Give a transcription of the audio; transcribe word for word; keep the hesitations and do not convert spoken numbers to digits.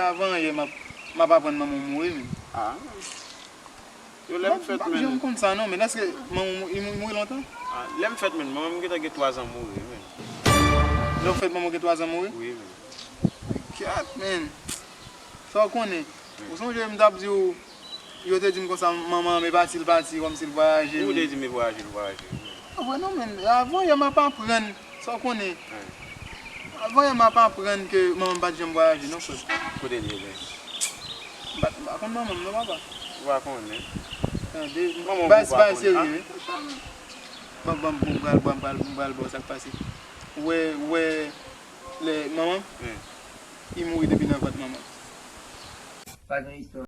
Avan yè, m ap, m ap aprann manman w mouri, men. Ah, yo lè m fèt, M pa janm men. Konn sa, non, men èske manman w mou- li mou- mouri lontan? Ah, lè m fèt, men, manman m gentan gen twa zan mouri, men. Lè w fèt, manman w gen twa zan mouri? Wi, men. Kat, men. Sa w konnen. Ou sonje m t ap di w, yo te di m konsa, manman m e pati, l pati, kòmsi l vwayaje. Ou te di m e vwayaje, l vwayaje. A, vre non, men. Avan yè, m ap aprann. Sa w konnen. Wi. Avan yè, m ap aprann ke manman m pa t janm vwayaje, non, frè. Kote l ye, men? M pa, m pa konn manman m, non, papa. Ou pa konnen. Tande, Manman w baz, pa baz konnen, serye, wi. Ban, ban, ban, m pral, ban, m pral, m pral ba w sa k pase. Ou wè, ou wè, lè manman m, Wi. li mouri depi nan vant manman m. Pa gen istwa.